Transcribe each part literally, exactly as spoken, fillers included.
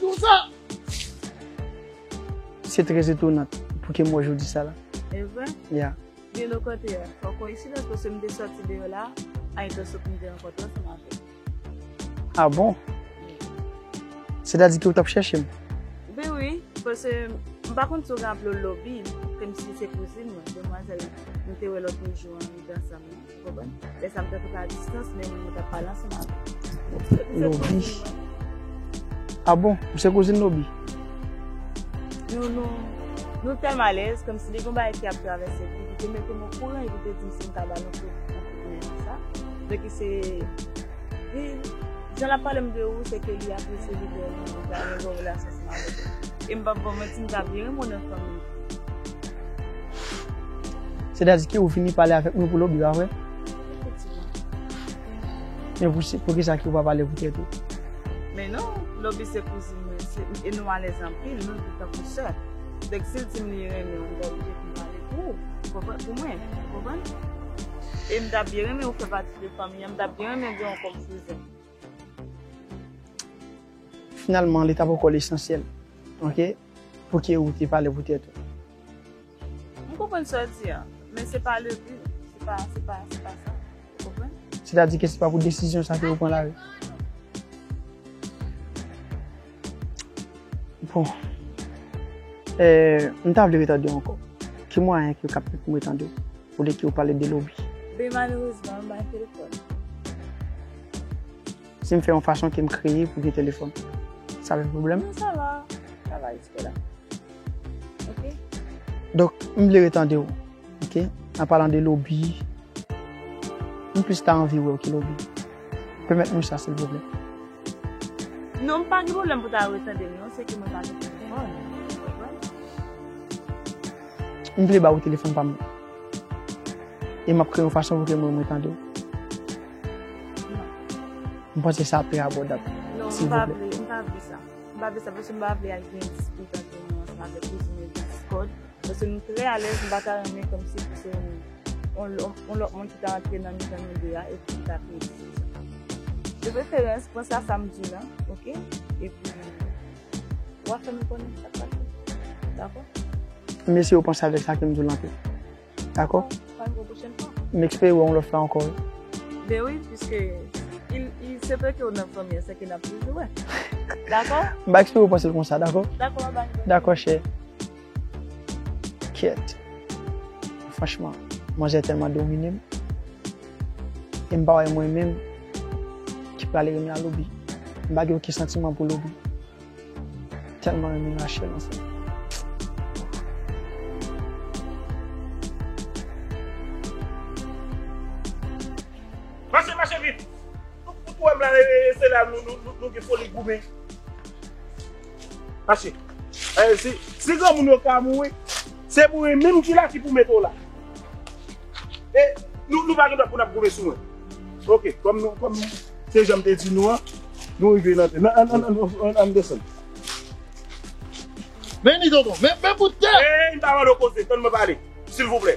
di w sa. Se trè etonan pou ke m wè w jodi sa la. E vre? Ya. Byen okontrè, fòk wè koyinsidans, paske m te sòti deyò la, a entansyon pou m te rankontre ansanm avè w. Ah bon? Sètadi ke w t ap chèche m? Ben wi, paske m pa konn si w raple w Lobi, kòmsi se kouzin mwen, demwazèl m te wè lòt jou an, nou te ansanm. Ou konprann? Lè sa m t ap fè a distans, men mwen, mwen t ap pale ansanm avè l. Lobi. Ah bon? Ou se kouzin Lobi? Nou, nou, nou tèlman alèz, kòmsi li gon bagay ki ap travèse li, li te mete m okouran, epi li te di m si m ka ba l yon kout, yon kout men nan sa. Donk, se, li, jan l ap pale m de ou, se ke li apresye lidè nou, li ta renmen yon relasyon ansanm avèk ou. E m p ap ba w manti, m ta byen renmen w nan fanmi. Sètadi ke ou vini pale avèk mwen pou Lobi, pa vre? Efektivman. Men pou, poukisa ke ou pa pale pou tèt ou? Men non, Lobi se kouzin mwen, se, e nou alèz anpil, nou vin tankou sè. Donk, si l di m li renmen w, m ta oblije pou m pale pou ou, pou, pou mwen, ou konprann? E m ta byen renmen ou fè pati de fanmi an, m ta byen renmen gen w kòm kouzin. Finalman, li t ap ankò lesansyèl, oke, pou ke ou te pale pou tèt ou. M konprann sa w di a, men se pa le bi, se pa, se pa, se pa sa. Ou konprann? Sètadi ke se pa pou desizyon sa ke ou pran lari. Bon. Eh, m ta vle retande w ankò. Ki mwayen ke w kapab pou m retande w? Olye ke w pale de Lobi. Ben, malerezman, m pa gen telefòn. Si m fè yon fason ke m kreye pou gen telefòn, sa pa gen pwoblèm? Non, sa va. Sa va, jiske la. Oke? Donk, m vle retande w, oke? An palan de Lobi, m plis ta anvi wè w ke Lobi. Pèmèt mwen sa, silvouplè. Non, m pa gen pwoblèm pou ta retande m, non, se ke mwen pa gen telefòn. Ou konprann? M vle ba ou telefòn pa m nan. E m ap kreye yon fason pou ke mwen, mwen tande w. Non. M panse sa ap trè abòdab. Non, m pa vle, m pa vle sa. M pa vle sa, paske m pa vle al gen dispit ant mwen ansanm avèk kouzin mwen, gen diskòd. Paske nou trè alèz, m pa ta renmen kòmsi pou se yon, yon, yon lòt moun ki ta antre nan mitan nou de a, epi ki ta kreye divize. De preferans, pran sa, sa m di w lan, oke? Epi, W a fè nou konnen sa k pase. Dakò? M eseye w panse avèk sa ke m di w lan tou. Dakò? Pral wè w pwochèn fwa. M espere wè w yon lòt fwa ankò. Ben wi, piske il, il se peut que w nan fanmi an, se ke n ap toujou wè. Dakò? M pa espere w panse l konsa, dakò? Dakò, bye. Dakò, chè. Kèt. Franchman, manzè tèlman domine m. E m pa wè mwen menm ki prale renmen a Lobi. M pa gen okenn santiman pou Lobi. Tèlman renmen Rachel anfen. Mache, mache vit. Ou, ou t wè m la, e, e, se la nou, nou, nou, nou gen foli goumen. Mache. E, si, si granmoun yo ka mouri, se mouri menm ki la ki pou mete w la. E nou, nou pa gen dwa pou n ap goumen sou mwen. Ok, kòm nou, kòm se jan m te di nou an, nou rive nan, nan, an, an, an, an, an desann. Men ni tonton, men, men bout tè! Ey, m pa mande w koze, tann mwen pale, silvouplè.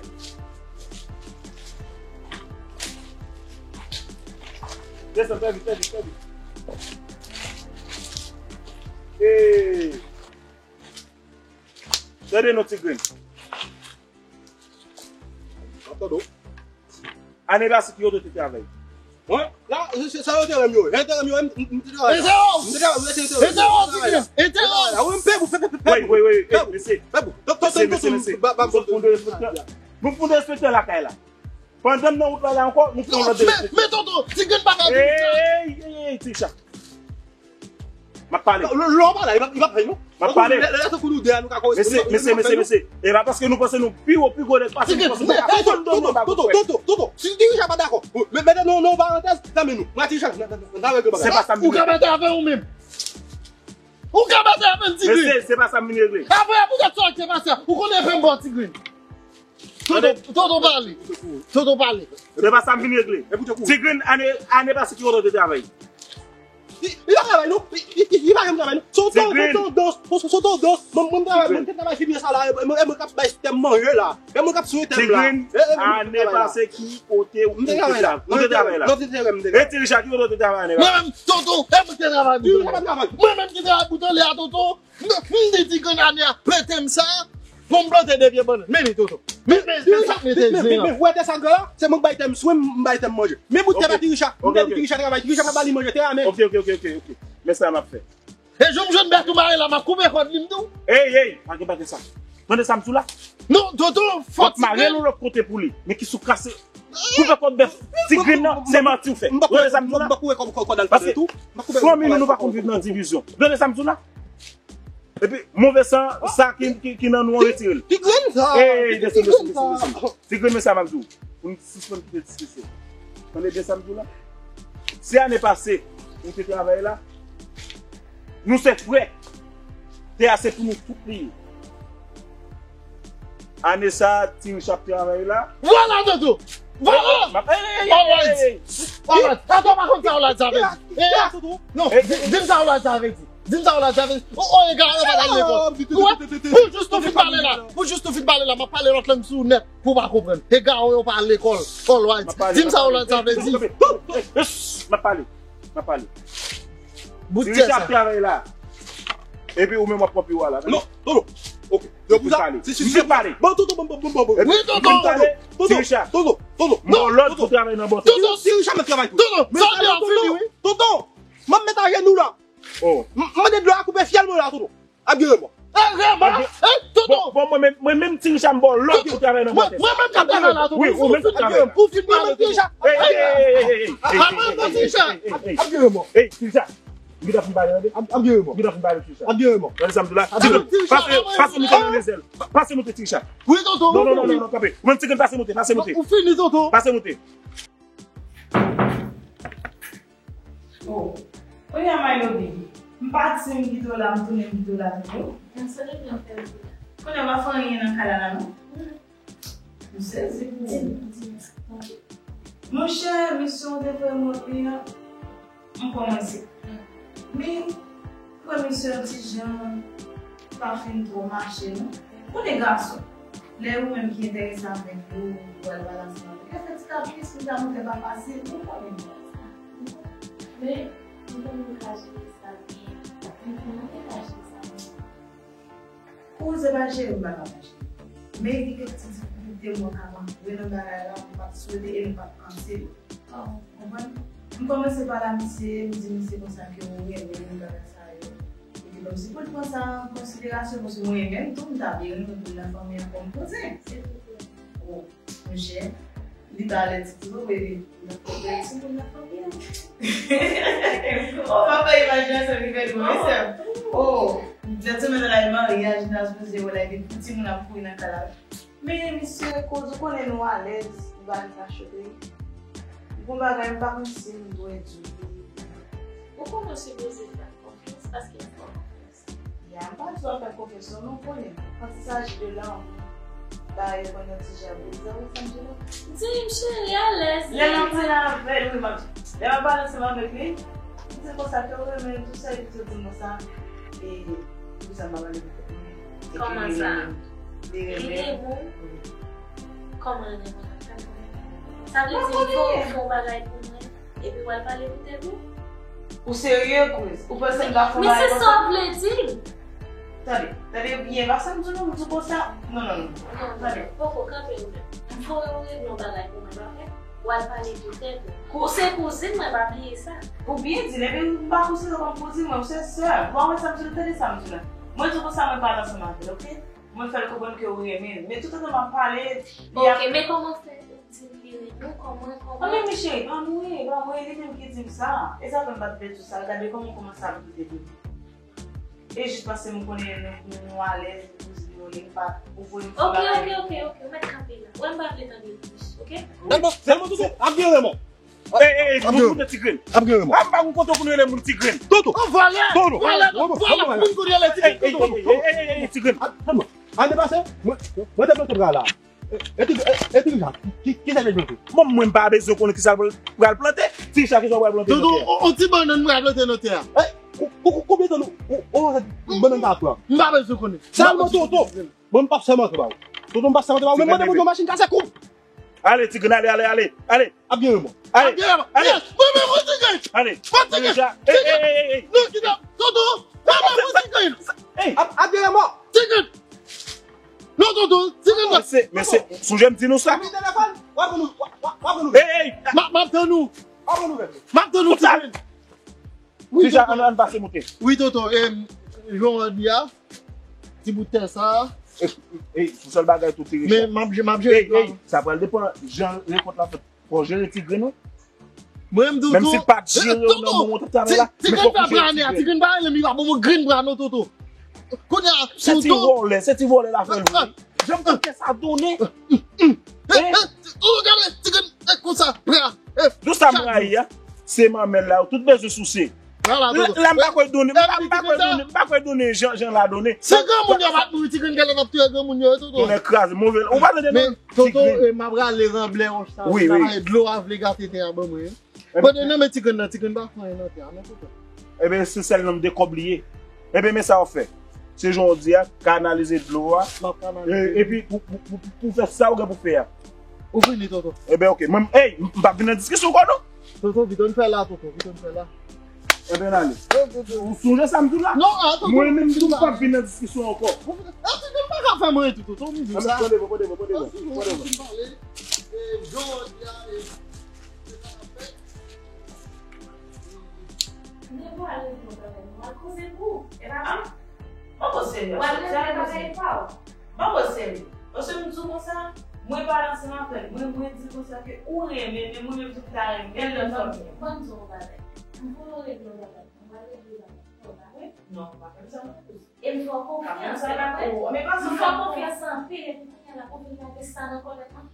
Desann, fè vit, fè vit, fè vit. Ey. Tande non, Ti Grenn. M ap tande w. Ane pase ki kote w te travay? Mwen? La, se, se, sa yo te renmen yo. Enterè m yo, m, m, m te travay la. Enterè w! M te travay, m te, te, te, Enterè w, Ti Grenn! Enterè w! A, wi, m pè pou, pè, pè, pè, Wey, wey, wey, mesye. Pè pou. Mesye, mesye, mesye. Nou fè yon derespektè. Nou fè yon derespektè lakay la. Pandan m nan wout la, la ankò, nou fè yon lòt derespektè. Men, men, tonton, Ti Grenn pa ka di sa. Ey, ey, ey, Ti Richard. M ap pale. Lè, lè w pa la, li p ap, li p ap fè, non. M ap pale. Lè, lè, lè tankou nou de a, nou ka kòmanse. Mesye, mesye, mesye, mesye. E pa paske nou panse nou pi wo, pi gwo nèg pase nou, panse nou ka konn dòmi anba kout fwèt. Tonton, tonton, tonton, si Ti Richard pa dakò, men, mete nou nan yon parantèz, tanmen nou. Mwen a Ti Richard, n a, n a, n a regle bagay la. Se pa sa m vin regle. Ou ka mete avè ou menm. Ou ka mete avè m, Ti Grenn. Mesye, se pa sa m vin regle. Apre, poutèt sa ki te pase a, ou konnen fè m bò, Ti Grenn. Tonton, tonton pale. Tonton pale. Se pa sa m vin regle. Ti Grenn, ane, ane pase ki kote w te travay? Li, li pa travay non. Li, li, li, li pa janm travay non. Se yon tandans, se, se, se yon tandans. Mwen, mwen travay, mwen te travay fibye sa la, e mwen, e mwen k ap bay tè m manje la. E mwen k ap swen tè m la. Ti Grenn, ane pase ki kote w te travay? Ou te travay la? Non, se tè m te travay. E Ti Richard, ki kote w te travay ane pase? Mwen menm, tonton, e mwen ki te travay bouton. Mwen menm ki travay bouton, lè a tonton. M di Ti Grenn ane a, plante m sa, pou m plante de pye bannann. Men li, tonton. Men, men, men sa k mete zen an. Men, men, men, ou wè tè sa gran la, se mwen k bay tè m swen, m bay tè m manje. Men bout tè pa Ti Richard. M te di Ti Richard travay, Ti Richard pa ba li manje, tè a men. Ok, ok, ok, ok, ok. Men sa m ap fè. E jan m jwenn bèt ou mare la, m ap koupe kòd li, m di w. Ey, ey, pa gen bagay sa. Tande sa m di w la? Non, tonton, fòk Ti Grenn. M ap mare l yon lòt kote pou li. Men ki sou kase. Koupe kòd bèf Ti Grenn nan, se manti w fè. Tande sa m di w la? Paske fanmi nou, nou pa konn viv nan divizyon. Tande sa m di w la? Epi, move san, sa ki, ki, ki nan nou an, retire l. Ti Grenn sa. Ey, desann, desann, desann, desann. Ti Grenn, men sa m ap di w. Pou n sispann kite diskisyon. Tande byen sa m di w la? Si ane pase, ou te travay la, nou se frè. Tè a se pou nou tout li ye. Ane sa a, Ti Rich ap travay la. Vwala, tonton! Vwala! Alright! Alright! Tonton, pa konn sa w la di sa vle di. Non, di m sa w la di sa vle di. Di m sa w la di sa vle di. O, o, egare yo pa t al lekòl. Ou wè? Pou jis nou fin pale la. Pou jis nou fin pale la. M ap pale lòt lang sou ou nèt. Pou w pa konprann. Egare yo pa al lekòl. Alright. Di m sa w la di sa vle di. M ap pale. M ap pale. Bout tè sa. Ti Rich ap travay la. Epi ou menm w ap pran piwo a la. Non, non, non. Ok. Yo pou sa. Si, si, si. Pale. Bon, tonton, bon, bon, bon, bon, bon. Wi, tonton. Tonton, tonton, tonton. M ba w lòd pou travay nan bòtò. Tonton, si Richard mèt travay tou. Tonton, sa w di a fini, wi. Tonton, m ap met ajenou la. Oh. M, m mande dlo a koupe fyèl mwen la, tonton. Ap gen remò. Eh, remò? Eh, tonton. Bon, bon, mwen menm, mwen menm Ti Richard m ba w lòd pou travay nan bòtò. Mwen, mwen menm k ap travay la, tonton. Wi, ou menm k ap travay la. Pou fin pale, tonton. Ey, ey, ey, ey, ey, ey. Al mwen pran Ti Richard. Ap gen remò. Ey, Ti Richard. M gentan fin pale, tande. Ap gen remò. M gentan fin pale, Ti Richard. Ap gen remò. Tande sa m di w la. Pase, pase moute nan lezèl. Pase moute, Ti Richard. Wi, tonton. Non, non, non, non, kanpe. Ou menm Ti Grenn, pase moute, pase moute. Ou fini, tonton. Pase moute. Oh. Kounye a, Mylobi, m pati, m kite w la, m tounen, m kite w la toujou. Kounye a, w pa fè anyen nan kay la, la, non? M sezi pou ou. Monchè, misyon w te fè m an, m kòmanse. Men, frè misyon ti jan pa fin twò mache, non. Konnen gason, lè ou menm ki enterese avèk yo, ou pral pale ansanm avèk yo, fè ti kapris, pou ta montre pa fasil, ou konnen. Men, ou konnen m ka jere sa byen. Ou konnen m ka jere sa byen. Ou se pa jere, m pa ka pa jere. Men gen kèk ti difikilte mwen ka rankontre nan bagay la, m pa t swete e m pa t panse. Ou konprann? M kòmanse pale a misye, m di misye konsa ke ou renmen m, bagay sa yo. E ke kòmsi pou l pran sa an konsiderasyon, paske mwen menm tou, m ta byen renmen pou l nan fanmi an kòm kouzen. Se tout. Oh, monchè, li pa lè ditou non, baby. Li nan fanmi an. Oh, papa, imajinasyon ki fè nou, mesye. Oh, lè sou mèt al maryaj, m ta sipoze wè la, epi pou timoun ap kouri nan kay la. Men misye, koz ou konnen nou alèz, li pa vin nan choke. Gon bagay m pa konn si m dwe di w li. Ou konnen w sipoze fè l konfyans paske m fè w konfyans. Ya, m pa di w ap fè konfyans non, men w konnen, quand il s'agit de l'amour, bagay yo konn yon ti jan bizarre, wi, sa m di la. Di m cheri, alèz. Lè m ap pale avè l, wi, m ap, lè m ap pale ansanm avèk li, m di l konsa ke w renmen l, tou sa, epi tou di m konsa, e, poukisa m pa pale pou tèt mwen? Kòman sa? Li renmen m. Kòman l renmen w? Sa vle di l fè yon bagay pou mwen, epi w al pale pou tèt ou? Ou serye, Cruz? Ou panse m ta fè yon bagay konsa? Men se sa w vle di m. Tande, tande byen, pa sa m di w non, m di w konsa. Non, non, non. Non, non, tande. Poko, kanpe ou menm. M fè w regle yon bagay pou mwen, pa vre? W al pale pou tèt ou. Kou-, se kouzin mwen, pa bliye sa. Ou byen di l, epi m pa konsidere w kòm kouzin mwen, ou se sè m. Bon, mwen sa m di w, tande sa m di w la. Mwen di w konsa mwen pale ansanm avè l, oke? Mwen fè l konprann ke ou renmen l. Men toutotan m ap pale, li ap... Ok, men kòman fè ou di m li renmen w? Kòman, kòman? Anben, men cheri, pa mouri, pa mouri, li menm ki di m sa. E sa fè m pa t vle di w sa. Gade kòman w kòmanse ap doute de li. E jis paske m konnen nou, nou, nou alèz, nou kouzin, nou, li pa, ou voye m fè bagay. Ok, ok, ok, ok, ou mèt kanpe la. Wè m pa vle tande l plis, ok? Sèlman, sèlman toutou, ap gen renmen w. Ey, ey, ey, ap gen renmen w. Ap gen renmen w. Ap pa gon kote pou nou rele moun ti grenn. Toutou. Yon vòlè. Toutou. Vòlè, vòlè, moun pou rele ti grenn, toutou. Ey, ey, ey, ti grenn. Ane pase, mwen, mwen te plante bra la. E, e ti, e, e ti Richard, ki, ki sa te plante? Bon, mwen m pa bezwen konnen ki sa l pral plante. Ti Richard, ki sa w pral plante nan tè a? Toutou, on, on ti bannann mwen pral plante nan tè a. E, ou, ou, ou, konbyen tan nou, ou, ou, bannann ta pran? M pa bezwen konnen. Sèlman Toto. Bon, m p ap sèmante ba ou. Toto, m p ap sèmante ba ou. Men mande pou yon machin kase kou. Ale, ti grenn, ale, ale, ale, ale. Ap gen remò. Ale, ale. Yes, mwen menm, mwen ti grenn. Ale. Mwen ti grenn. Ti grenn. Ey, ey, ey, ey. Non, kidnap. Toto, mwen menm, mwen ti grenn. Ey. Ap, ap gen remò. Ti grenn. Non, tonton, ti grenn. Mesye, mesye, sonje m di nou sa. Ou gen telefòn? W ap gen nou, w ap, w ap, w ap gen nou. Ey, ey. M ap, m ap tann ou. W ap gen nou. M ap tann ou, ti grenn. Wi, tonton. Ti sa, ann, ann pase moute. Wi, tonton, em, jan w di a, ti bout tè sa. E, e, sou sèl bagay tou, ti Richard. Men, m ap, m ap jere. Ey, ey, sa pral depann jan rekòt la fèt. Fò w jere ti grenn ou. Mwen, m di w tou. Menm si l pa t jere w nan moman w t ap travay la, men fòk ou jere ti grenn. Ti grenn pa rele m, li pa bon, mwen grenn bra non, tonton. Kounye a, tonton. Se ti vòlè, se ti vòlè la fè l wi. Jan m konn fè sa donnen. Ou gade, ti grenn, e konsa, bra. Tout sa m rayi a, se manmèl la, yo tout bezwen souse. Vwala, tonton. La, m pa kwè donnen, m pa, m pa kwè donnen, m pa kwè donnen jan, jan la donnen. Se granmoun yo ap mouri, ti grenn, gade l ap touye granmoun yo, tonton. Donnen kraze, move. Ou pa tande non, ti grenn. Men, tonton, e, m ap rale ranblè wòch sa, wi, wi. Dlo a vle gate tè a ban mwen. Ebyen, non, men ti grenn nan, ti grenn pa fè anyen nan tè a, non, tonton. Ebyen, se sèl nonm de kòb li ye. Ebyen, men sa w fè. Se jan w di a, kanalize dlo a. M ap kanalize. E, epi, pou, pou, pou, pou fè sa w gen pou fè a. Ou fini, tonton. Ebyen, ok. Mwen, ey, m p ap vin nan diskisyon ankò, non. Tonton, vite, ann fè la, tonton, vite, ann fè la. Ebyen, ale. Ou sonje sa m di w la? Non, a, tonton. Mwen menm tou, m p ap vin nan diskisyon ankò. Ou, a, tonton, m pa ka fè mwen tou, tonton, m di sa. Pran devan, pran devan, pran devan. Pran devan. Jan w di a, e, M te pale pou mwen kanmenm. Mwen koze pou ou. E pa m. Mwen koze. Mwen koze. Mwen koze. Mwen koze. Paske m di w konsa, mwen pale ansanm avè l. Mwen, mwen di l konsa ke ou renmen, men mwen menm tou m ta renmen l nan fanmi an. Ban m di w yon bagay. M pou nou regle yon bagay. Mwen pral regle yon bagay. Non, pa fè m sa non. E m fè w konfyans, e pa vre? M fè w konfyans anpil, epi kounye a la, ou vin mete sa nan kòlèt mwen.